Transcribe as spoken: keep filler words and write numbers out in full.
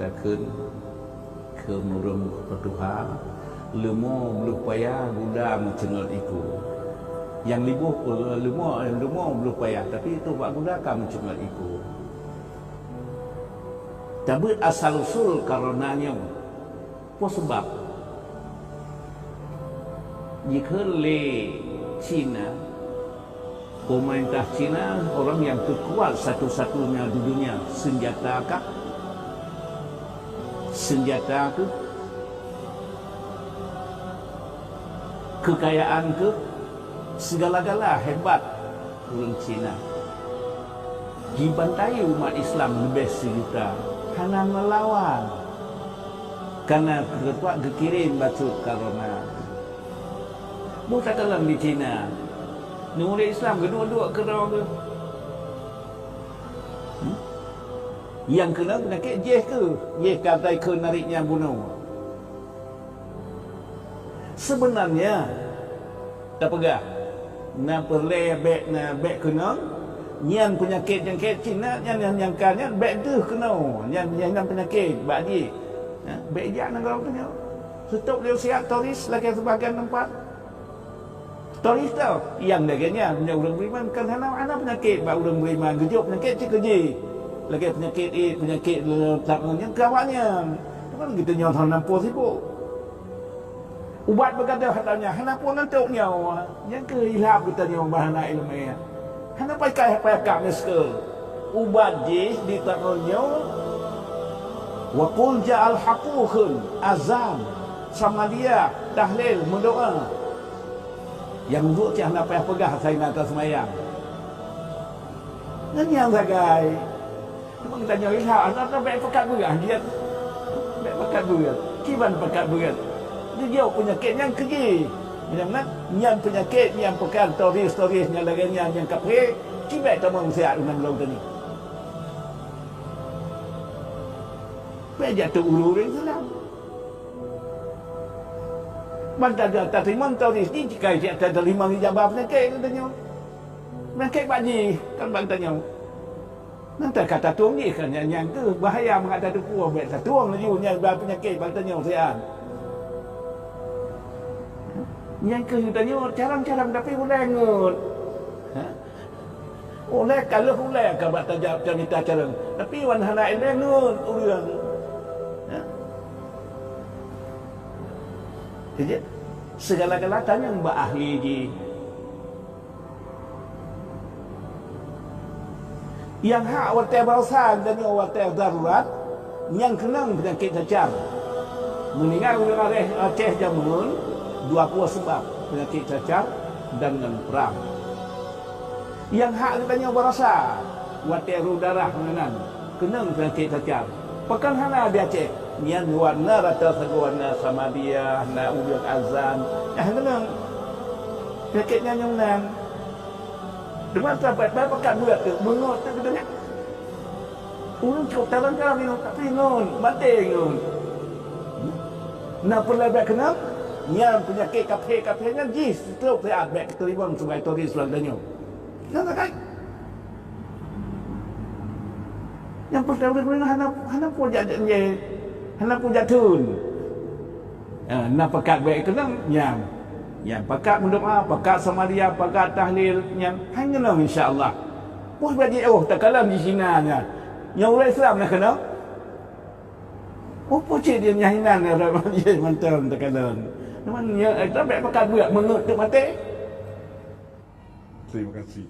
Takheun keu ureuëng peutuha, leumo bloh paya gula meuceungot iku. Nyang liboh, eh, leumo, eh, leumo bloh paya, tapi itu bak gula ka meuceungot iku. Tabeuet asal usul karena nyoe. Peue sabab? Jikheun lé Cina, pemerintah Cina orang yang terkuat satu-satunya di dunia, senjata kah, senjata keuh, kekayaan keuh, segala-gala hebat ureuëng Cina. Jibantai umat Islam leubeh sijuta, hana meulawan. Kana keureutuak geukirém bacut karena. Boh takalon di Cina, ureuëng Islam geuduek-duek keudroe geuh. Hmm? Nyang keunong peunyakét jih keuh, jih ka tai kheun narit nyang bunoe. Seubeunarnya, tapeugah, na peureulée bék, na bék keunong, nyan peunyakét nyang kheun Cina, nyan, nyan nyang ka nyan bék deuh keunoe, nyan, nyan, nyan peunyakét bak jih. Ha, bék jak nanggroe tanyoe. Seutôt lé siat toris lagée sibagian teumpat. Toris tau, nyang lagée nyan, meunyoe ureuëng beriman kan hana, hana peunyakét bak ureuëng beriman, geujok peunyakét cit keu jih. Lagée peunyakét éh, peunyakét, eh, tak nyan keu awaknyan. Teuma geutanyoe hana peue sibuk. Ubat beugadoh ata nyan hana peue ngantok nyoe. Nyang keu ilham geutanyoe bah hana iéleumé. Hana pakai haba ka miskeue. Ubat jih di taun nyoe, wa qul ja'al haqqu kheun, azan, samadiyah, tahlil, meudoa. Nyang uduk cit hana payah peugah asai na taseumayang. Ngon nyang sagai. Teuma geutanyoe ilham, hana bék pakat beurah, jeuet. Bék pakat beurah. Kiban pakat beurah. Geujok peunyakét nyan keu jih. Meunyoe meunan, nyan peunyakét nyang pakat toris-toris nyang lagée nyan nyang kafé, ci bék tamong siat u nanggroe tanyoe. Bék jak teu ureuëng Islam. Ban taga tateurimong toris jih, jika siat tateurimong ijabah peunyakét geutanyoe. Peunyakét bak jih, kon bak geutanyoe. Nyan ka tatueng jih kan, nyan, nyan keuh bahaya mangat tateupeue, bék tatueng laju nyan ba peunyakét bak tanyoe siat. Nyan keuh tanyoe carông-carông tapi ulée ngon. Ha? Ulée ka lheueh ulée ka bak tajak carita carông, tapi wan hana ilée ngon ureuëng. Ha? Jadi, segala-gala tanyong bak ahli jih. Nyang hak watée baroesa geutanyoe watée darurat, nyang keunong peunyakét cacar. Meuninggai ureuëng Aceh, Aceh jameun, dua pue sabab peunyakét cacar dan ngon prang. Nyang hak geutanyoe baroesa watée rôh darah meunan, keunong peunyakét cacar. Pakon hana di Aceh? Nyan warna rata sagoe na samadiyah, na ureuëng azan. Nyang keunong peunyakét nyan nyang meunan. Teuma sahabat ba pakat buet teuk, beungoh teuk geutanyoe. Ureuëng cok talang-talang inong, tapi ngon, maté ngon. Na peureulée bék keunong, nyan peunyakét kafé-kafé nyan jih stroke siat bék teurimong sibagai toris lam donya. Nyan sagai. Nyang peureulée ureuëng hana, hana peue jak, hana peue jak thon. Eh, na pakat bék keunong, nyan. Nyan pakat meudoá, pakat samadiyah, pakat tahlil, nyan hai ngeunong insya Allah. Boh bak jiôh takalon di Cina nyan. Nyang ureuëng Islam na keunong? Oh, peue cit dia nyan hinan ya Rabbal Alamin mantong takalon. Cuman ya, eh, tapi pakat buet meungeut tu maté. Terima kasih.